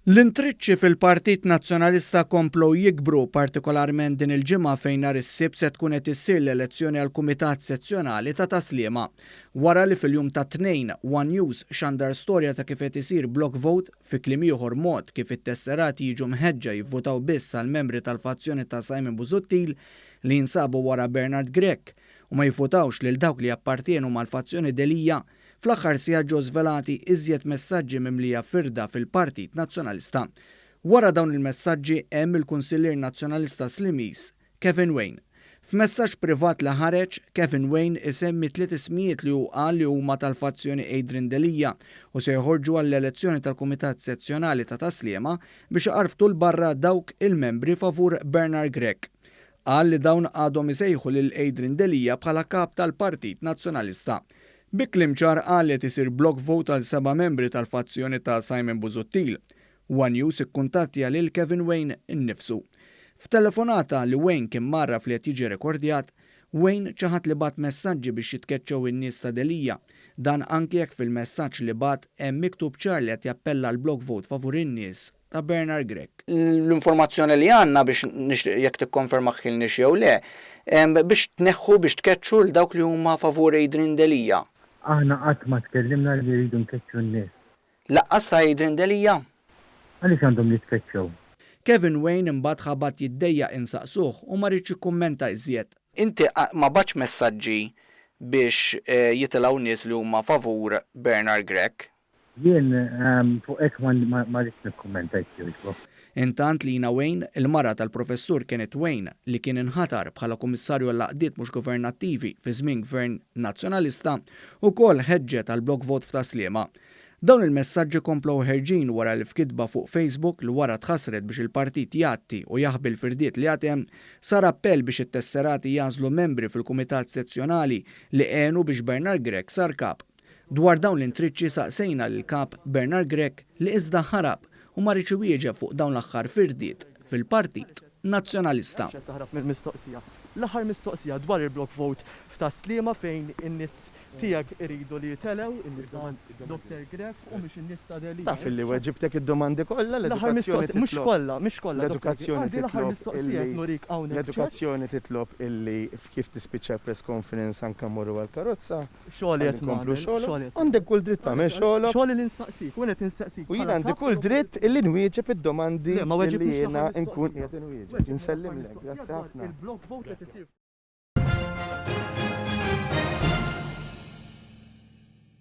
L-intriċċi fil-Partit Nazzjonalista komplew jikbru, partikolarment din il-ġimgħa fejn nhar is-Sibt se tkun qed issir l-elezzjoni għall-Kumitat Sezzjonali ta' Tas-Sliema. Wara li fil-jum tat-Tnejn, one News xandar storja ta' kif qed isir block vote, fi kliem ieħor mod kif it-tesserati jiġu mħeġġa jivvutaw biss għall-membri tal-fazzjoni ta' Simon Busuttil li jinsabu wara Bernard Grech u ma jivvutawx lil dawk li jappartienu mal-fazzjoni Delia, Fl-aħħar sigħat ġew żvelati iżjed messaġġi mimlija firda fil-Partit Nazzjonalista. Wara dawn il-messaġġi hemm il-Kunsillier Nazzjonalista Slimiż, Kevin Wain. F'messaġġ privat li ħareġ, Kevin Wain isemmi tliet ismijiet li hu qal li huma tal-fazzjoni Adrian Delia u se joħorġu għall-elezzjoni tal-Kumitat Sezzjonali ta' Tas-Sliema biex iqarftu 'l barra dawk il-membri favur Bernard Grech. Qal li dawn għadhom isejħu lil Adrian Delia bħala Kap tal-Partit Nazzjonalista. Bi kliem ċar qal li qed isir block vote għal seba' membri tal-fazzjoni ta' Simon Busuttil. One News ikkuntattja lil Kevin Wain innifsu. F'telefonata li Wain kien mgħarraf li qed jiġi rekordjat, Wain ċaħad li bagħat messaġġi biex jitkeċċew in-nies ta' Delia. Dan anki jekk fil-messaġġ li bagħat hemm miktub ċar li qed jappella għal block vote favur in-nies ta' Bernard Grech. L-informazzjoni li għandna biex nixtieq jekk tikkonfermahilniex jew le, biex tneħħu biex tkeċċu 'l dawk li huma favur Adrian Delia. Aħna qatt ma tkellimna li rridu nkeċċu n-nies. Lanqas ta' Adrian Delia? Għaliex għandhom jitkeċċew? Kevin Wain imbagħad ħabat jiddejjaq insaqsuh u ma riedx jikkummenta iżjed. Inti ma bgħattx messaġġi biex jitilgħu nies li huma favur Bernard Grech? Jien fuq hekk ma rridx nikkummenta jekk jogħġbok. Intant Lina Wain, il-mara tal-Professur Kenneth Wain li kien inħatar bħala Kummissarju għall-Għaqdiet Mhux Governattivi fi żmien Gvern Nazzjonalista, ukoll ħeġġet għal block vote f'Tas-Sliema. Dawn il-messaġġi komplew ħerġin wara li f'kitba fuq Facebook li wara tħassret biex il-partit jgħatti u jaħbi l-firdiet li għad hemm, sar appell biex it-tesserati jagħżlu membri fil-Kumitat Sezzjonali li għenu biex Bernard Grech sar Kap. Dwar dawn l-intriċċi saqsejna lill-Kap Bernard Grech li iżda ħarab u ma riedx iwieġeb fuq dawn l-aħħar firdiet fil-Partit Nazzjonalista. Għax qed taħrab mill-mistoqsija. L-aħħar mistoqsija dwar il-block vote f'Tas-Sliema fejn in-nies tiegħek iridu li jitelgħu, in-nies ta' Doctor Grech u mhux in-nies ta' Delia. Taf illi weġibtek id-domandi kollha, L-aħħar l-edukazzjoni mistoqsija, mhux titlob kollha, mhix kollha Doctor Grech. l-edukazzjoni Għandi l-aħħar titlob mistoqsija illi qed nurik hawnhekk chat. l-edukazzjoni titlob illi kif tispiċċa l-press conference anke mmorru għall-karozza. Xogħli qed nagħmel, xogħli qed nagħmel. Għandek kull dritt tagħmel xogħlok. Xogħli li nsaqsik, u jien qed insaqsik. U jien għandi kull dritt illi nwieġeb id-domandi li jiena nkun qiegħed inwieġeb. Insellimlek, grazzi ħafna. Il-block vote qed isir.